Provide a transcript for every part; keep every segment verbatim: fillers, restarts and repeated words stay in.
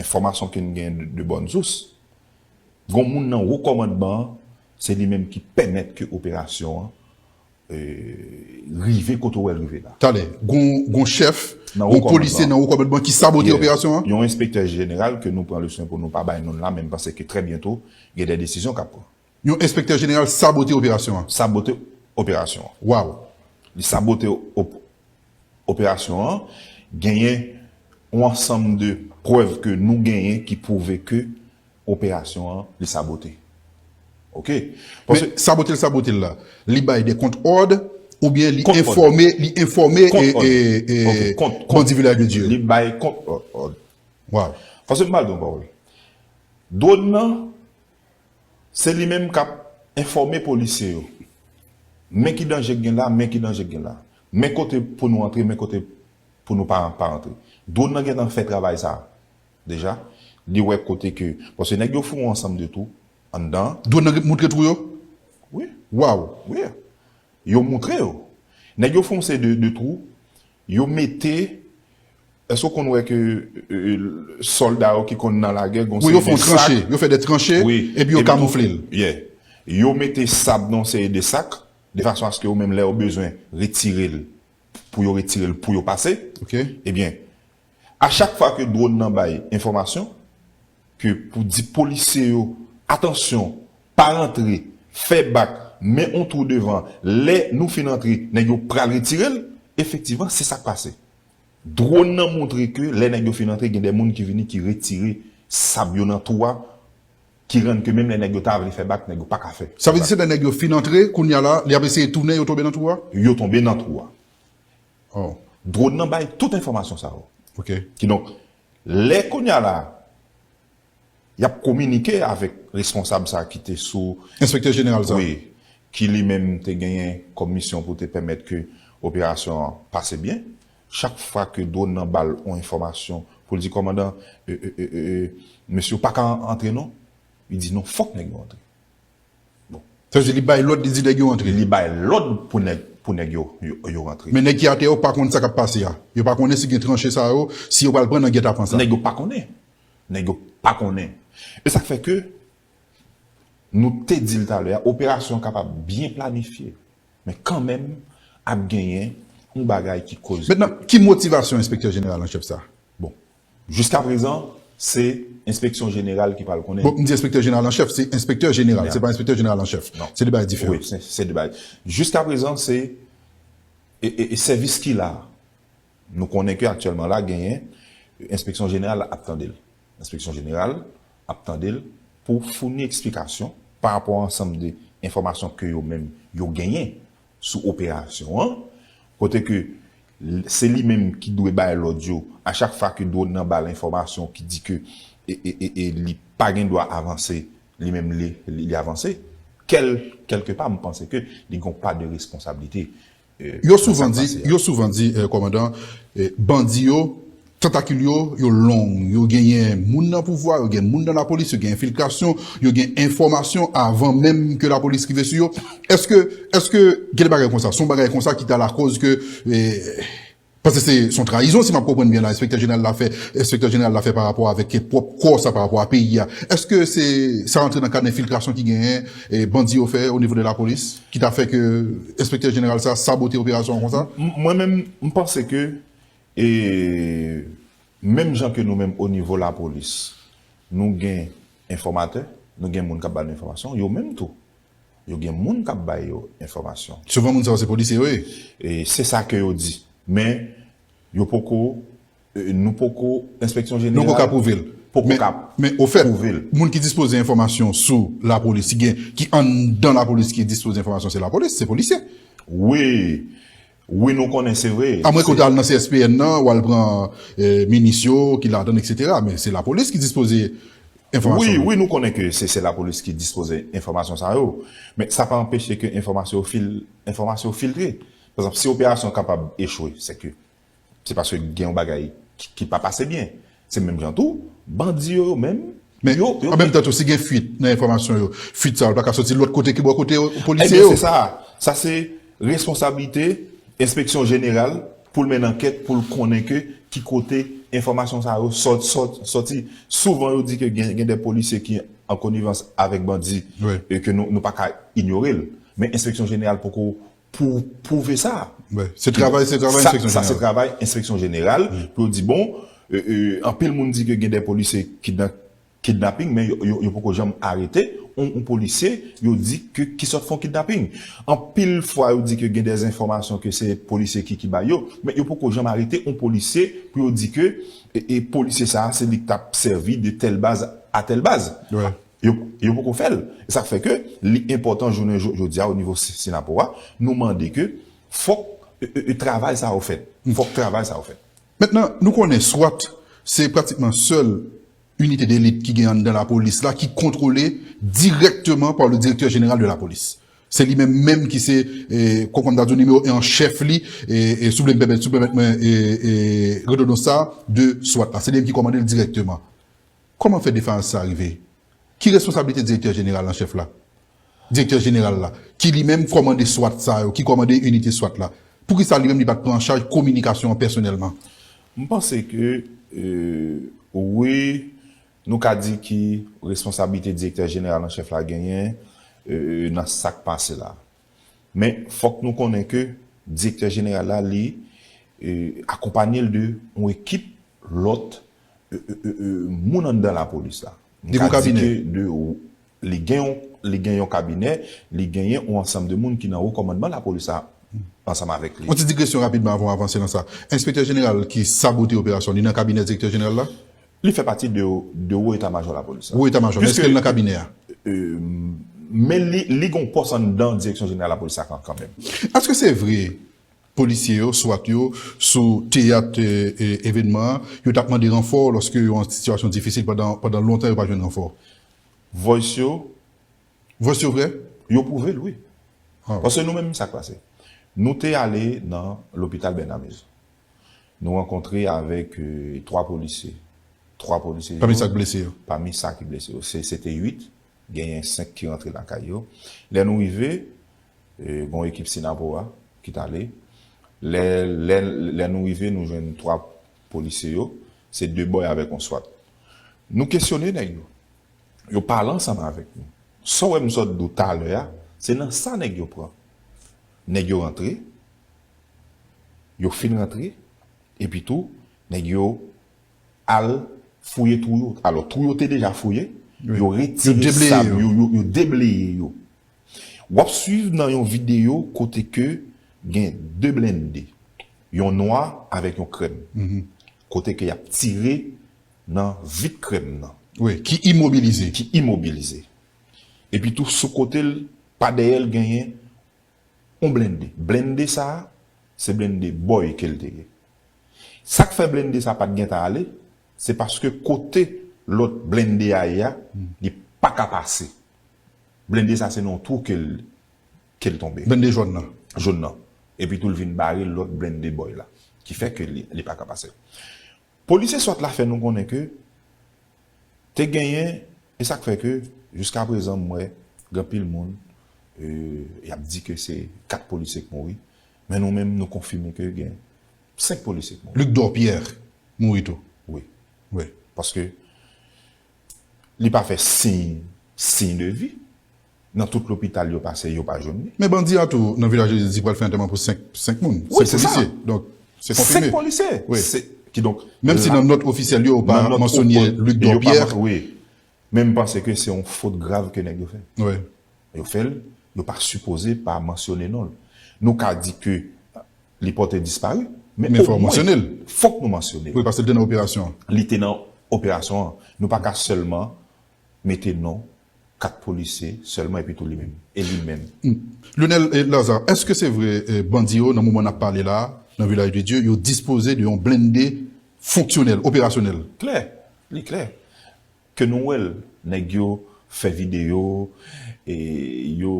enfòmasyon ke n gen de, de bòn sous, gon moun nan wo kòmandman an, se li menm ki pèmèt ke operasyon an, e, rive kote w wè l rive la. Talè, gon, gon chèf, gon polisye nan wo kòmandman ki sabote operasyon an? Yon enspektè jeneral ke nou pran le swen pou nou pa bay non l la, men m panse ke trè byento, gen de desizyon k ap pran. Yon enspektè jeneral sabote operasyon an? Sabote operasyon an. Waw. Li sabote op-, operasyon an, genyen yon ansanm de prèv ke nou genyen ki pwouve ke operasyon an, li sabote. Oke? Men sabote l, sabote l la, li bay de kont òd, oubyen li enfòme, li enfòme e, e, e bandi Vilaj de Dye? Li bay kont òd. Waw. Paske m pral di yon pawòl. Dwòn nan, se li menm k ap enfòme polisye yo. Men ki danje k gen la, men ki danje k gen la. Men kote pou nou antre, men kote pou nou pa, pa antre. Dwòn nan gentan fè travay sa a deja. Li wè kote ke, paske nèg yo fè yon ansanm de twou anndan. Dwòn nan moutre twou yo? Wi. Waw. Wi. Yo moutre yo. Nèg yo fè yon seri de, de twou. Yo mete, èske w konn wè ke, e, e, sòlda yo ki konn nan lagè, gon seri de sak? Wi, yo fè yon tranche, yo fè de tranche, epi yo kamoufle l. Yeah. Yo mete sab nan yon seri de sak, de fason aske yo menm lè yo bezwen retire l, pou yo retire l, pou yo pase. Oke. Ebyen, a chak fwa ke dwòn nan bay enfòmasyon, ke pou di polisye yo, "Atansyon, pa rantre, fè bak, men yon twou devan, lè nou fin antre, nèg yo pral retire l," efektivman, se sa k pase. Dwòn nan montre ke lè nèg yo fin antre, gen de moun ki vini ki retire sab yo nan twou a, ki rann ke menm lè nèg yo ta vle fè bak, nèg yo pa ka fè. Sa vle di se lè nèg yo fin antre, kounye a la, li ap eseye tounen, yo tonbe nan twou a? Yo tonbe nan twou a. Oh. Dwòn nan bay tout enfòmasyon sa yo. Oke. Kidonk, lè kounye a la, y ap kominike avèk responsab sa ki te sou... Enspektè jeneral sa. Wi, ki li menm te genyen kòm misyon pou te pèmèt ke operasyon an pase byen. Chak fwa ke dwòn nan ba l yon enfòmasyon pou l di, "Kòmandan, e, e, e, e, e, mesye yo pa ka antre non," li di, "Non, fòk nèg yo antre." Bon. Sa vle di li bay lòd, li di nèg yo antre. Li bay lòd pou nèg, pou nèg yo, yo, yo rantre. Men nèg ki atè yo pa konn sa k ap pase a. Yo pa konnen si gen tranche sa yo, si yo pral pran nan gètapan sa. Nèg yo pa konnen. Nèg yo pa konnen. E sa k fè ke nou te di l talè a, operasyon kapab byen planifye, men kanmenm ap genyen yon bagay ki koz. Mentnan, ki motivasyon enspektè jeneral an chèf sa? Bon, jiskaprezan, se enspeksyon jeneral ki pral konnen. Bon, m di enspektè jeneral an chèf, se enspektè jeneral, se pa enspektè jeneral an chèf. Non. Se de bagay diferan. Wi, se, se de bagay. Jiskaprezan, se, e, e, e sèvis ki la. Nou konnen ke aktyèlman la, genyen, enspeksyon jeneral ap tande l. Enspeksyon jeneral ap tande l pou founi eksplikasyon pa rapò a ansanm de enfòmasyon ke yo menm yo genyen sou operasyon an, kote ke l-, se li menm ki dwe bay lòd yo a chak fwa ke dwòn nan ba l enfòmasyon ki di ke e, e, e, e li pa gen dwa avanse, li menm li, li, li avanse, kèl, kèlkepa, m panse ke li gen yon pa de responsablite. Yo souvan di, yo souvan di, eh, kòmandan, eh, bandi yo, tantakil yo, yo long, yo genyen moun nan pouvwa, yo gen moun nan lapolis, yo gen enfiltrasyon, yo gen enfòmasyon avan menm ke lapolis rive sou yo. Èske, èske gen de bagay konsa? Se yon bagay konsa ki ta lakòz ke, eh, paske se, se yon trayizon, si m ap konprann byen la, enspektè jeneral la fè, enspektè jeneral la fè pa rapò avèk pwòp kò sa, pa rapò a peyi a. Èske se, sa rantre nan kad enfiltrasyon ki genyen, eh, bandi yo fè o nivo de lapolis? Ki ta fè ke enspektè jeneral sa sabote operasyon an konsa? M-, mwen menm, m panse ke, e, menm jan ke nou menm o nivo lapolis, nou gen enfòmatè, nou gen moun k ap ba nou enfòmasyon, yo menm tou, yo gen moun k ap ba yo enfòmasyon. Souvan moun sa yo se polisye yo ye. E se sa ke yo di. Men, yo poko, e, nou poko, enspeksyon jeneral poko ka pwouve l. Poko ka pwouve l. Men, men ofèt, moun ki dispoze enfòmasyon sou lapolis, ki gen, ki anndan lapolis ki dispoze enfòmasyon, se lapolis, se polisye. Wi. Wi, nou konnen, se vre. Amwen ke w ta al nan C S P N nan, w al pran, eh, minis yo ki ladan, et cetera. Men se lapolis ki dispoze enfòmasyon. Wi, wi, nou konnen ke se, se lapolis ki dispoze enfòmasyon sa yo. Men sa pa anpeche ke enfòmasyon yo fil-, enfòmasyon yo filtre. Pa egzanp, si operasyon kapab echwe, se ke se paske gen yon bagay ki, ki pa pase byen. Se menm jan tou, bandi yo, yo menm, men yo, yo an menm tan tou, si gen fuit nan enfòmasyon yo, fuit sa yo pa ka soti lòt kote ki bò kote yo, polisye yo. Ebyen, se sa. Sa se responsablite enspeksyon jeneral pou l mennen ankèt, pou l konnen ke ki kote enfòmasyon sa yo sòt, sòt, sòti. Souvan, yo di ke gen, gen de polisye ki an konivans avèk bandi, e ke nou, nou pa ka inyore l. Men enspeksyon jeneral poko pou pwouve sa. Se travay, se travay enspeksyon jeneral. Sa se travay enspeksyon jeneral pou yo di, bon, anpil moun di ke gen de polisye ki nan kidnaping, men yo, yo, yo poko janm arete yon, yon polisye, yo di ke ki sòt fè yon kidnaping. Anpil fwa, yo di ke gen de enfòmasyon ke se polisye ki, ki bay yo, men yo poko janm arete yon polisye pou yo di ke e, e polisye sa a, se li k t ap sèvi de tèl baz a tèl baz. Yo, yo poko fè l. E sa k fè ke li enpòtan jounen jo-, jodi a o nivo si-, Synapoha, nou mande ke fòk e, e, e, travay sa yo fèt. Fòk travay sa yo fèt. Mentnan, nou konnen SWAT se pratikman sèl inite delit ki gen anndan lapolis la, ki kontwole dirèkteman pa le directeur général de la police. Se li menm menm ki se, e, kon, kon m ta di w, nimewo en an chèf li, e, e, si w vle m pèmèt, si w pèmèt mwen, e, e, redondan sa, de SWAT la. Se li menm ki kòmande l dirèkteman. Kòman fè defayans sa rive? Ki responsablite direktè jeneral an chèf la? Direktè jeneral la, ki li menm kòmande SWAT sa yo, ki kòmande inite SWAT la. Poukisa li menm li pa t pran an chaj kominikasyon an pèsonèlman? M panse ke, e, wi, nou ka di ki responsablite direktè jeneral an chèf la genyen, e, nan sa k pase la. Men, fòk nou konnen ke direktè jeneral la, li, e, akonpanye l de yon ekip lòt, e, e, e, e, moun anndan lapolis la. M ka di ke de, li gen yon, li gen yon kabinè, li genyen yon ansanm de moun ki nan wo kòmandman lapolis la ansanm avèk li. Yon ti digresyon rapidman avan w avanse nan sa. Enspektè jeneral ki sabote operasyon, li nan kabinè direktè jeneral la? Li fè pati de, de wo eta majò lapolis la. Wo eta majò, men èske l nan kabinè a? E, men li, li gen yon pòs anndan direksyon jeneral lapolis la kan, kanmenm. Èske se vre polisye yo, SWAT yo, sou teyat, e, e, evènman an, yo t ap mande ranfò lòske yo an sitiyasyon difisil pandan, pandan lontan yo pa jwenn ranfò? Voice yo. Voice yo vre? Yo pwouve l, wi. Paske nou menm, sa k pase? Nou te ale nan lopital Bernamez. Nou rankontre avèk, e, twa polisye. Twa polisye. Pami sa k blese yo? Pami sa ki blese yo. Se, se te uit. Genyen senk ki rantre lakay yo. Lè nou rive, e, gen yon ekip Synapoha ki t ale. Lè, lè, lè nou rive, nou jwenn twa polisye yo. Se de bòy avèk yon SWAT. Nou kesyone nèg yo. Yo pale ansanm avèk nou. Sa w wè m sot di w talè a, se nan sa nèg yo pran. Nèg yo rantre, yo fin rantre, epi tou, nèg yo al fouye twou yo. Alò, twou yo te deja fouye, yo retire sab yo, yo, yo debleye yo. W ap swiv nan yon videyo kote ke gen de blende, yon nwa avèk yon krèm, kote ke y ap tire nan vit krèm nan. Wi, ki imobilize. Ki imobilize. Epi tou, sou kote l, pa dèyè l, genyen yon blende. Blende sa a, se blende bòy ke l te ye. Sa k fè blende sa a pa t gentan ale, se paske kote lòt blende a ye a, li pa ka pase. Blende sa a, se nan yon twou ke l, ke l tonbe. Blende jòn nan. Jòn nan. Epi tou, l vin bare lòt blende bòy la. Ki fè ke li, li pa ka pase. Polisye SWAT la fè nou konnen ke te genyen, e sa k fè ke, jiskaprezan, m wè gen anpil moun, e, y ap di ke se kat polisye k mouri, men nou menm, nou konfime ke gen senk polisye k mouri. Luc Dorpierre mouri tou. Wi. Wi. Paske li pa fè siy, siy de vi. Nan tout lopital yo pase, yo pa jwenn li. Men bandi a tou, nan Vilaj de Dye, di pral fè antèman pou senk, senk moun. Wi, se sa. Senk polisye. Donk, se konfime. Senk polisye. Wi. Se, kidonk, menm si nan nòt ofisyèl yo, yo pa mansyone Luc Dorpierre. Wi. Men m panse ke se yon fot grav ke nèg yo fè. Wi. Yo fè l, yo pa sipoze pa mansyone non l. Nou ka di ke li pòte dispari, men omwen, fòk nou mansyone l. Wi, paske l te nan operasyon an. Li te nan operasyon an. Nou pa ka sèlman mete non kat polisye sèlman epi tou li menm. E li menm. Lionel, e, Lazarre, èske se vre, e, bandi yo, nan moman n ap pale la, nan Vilaj de Dye, yo dispoze de yon blende fonksyonèl, operasyonèl? Klè, li klè. Ke nou wè l, nèg yo fè videyo, e yo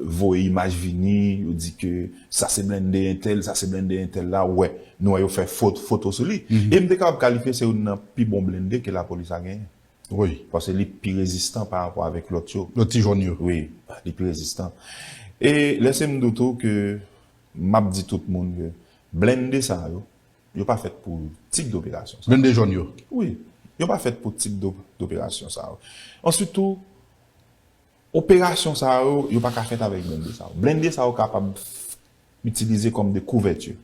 voye imaj vini, yo di ke sa se blende entèl, sa se blende entèl la, wè, nou wè yo fè fot-, foto sou li. E m te kapab kalifye se youn nan pi bon blende ke lapolis la genyen. Wi. Paske li pi rezistan pa rapò avèk lòt yo. Lòt ti jòn yo. Wi, li pi rezistan. E lèse m di w tou ke m ap di tout moun ke Blende sa yo, yo pa fèt pou tip doperasyon sa. Blende jòn yo. Wi, yo pa fèt pou tip do- doperasyon sa yo. Answit tou, operasyon sa yo, yo pa ka fèt avèk blende sa yo. Blende sa yo kapab itilize kòm de kouvèti,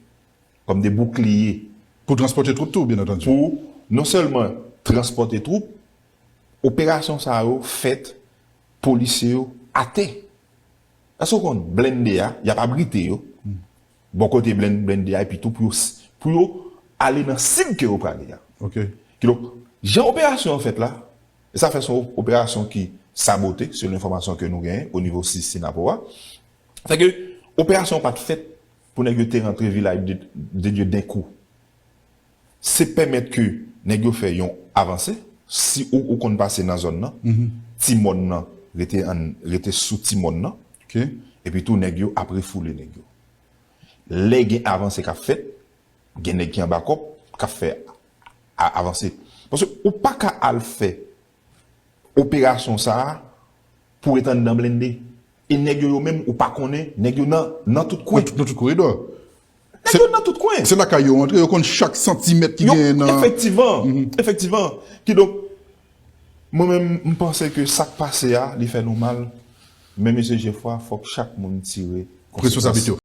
kòm de boukliye. Pou transpòte twoup tou, byen antandi. Pou non sèlman transpòte twoup, operasyon sa yo fèt, polisye yo atè. Èske w konn blende a, y ap abrite yo bò kote blen- blende a, epi tou pou yo, s- pou yo ale nan sib ke yo prale a. Ok. Kidonk, jan operasyon an fèt la, e sa fè se yon operasyon ki sabote, selon enfòmasyon ke nou genyen o nivo sis Sinapo a. Fè ke operasyon an pa t fèt pou nèg yo te rantre Vilaj de, de Dye denkou. Se pèmèt ke nèg yo fè yon avanse, si ou, ou konn pase nan zòn nan, ti mòn nan rete, an, rete sou ti mòn nan, Ok. epi tou nèg yo ap refoule nèg yo. Lè gen avanse k ap fèt, gen nèg ki anba kòb k ap fè a- avanse. Paske ou pa ka al fè operasyon sa a pou ret anndan blende. E nèg yo, yo menm, ou pa konnen, nèg yo nan, nan tout kwen. Nan tout koridò. Nèg yo nan tout kwen. Se lakay yo antre, yo konn chak santimèt ki Yo- genyen nan. Efektivman, efektivman. Kidonk, mwen menm, m panse ke sa k pase a, li fè nou mal. Men mesye Jefwa, fòk chak moun tire Responsablite yo.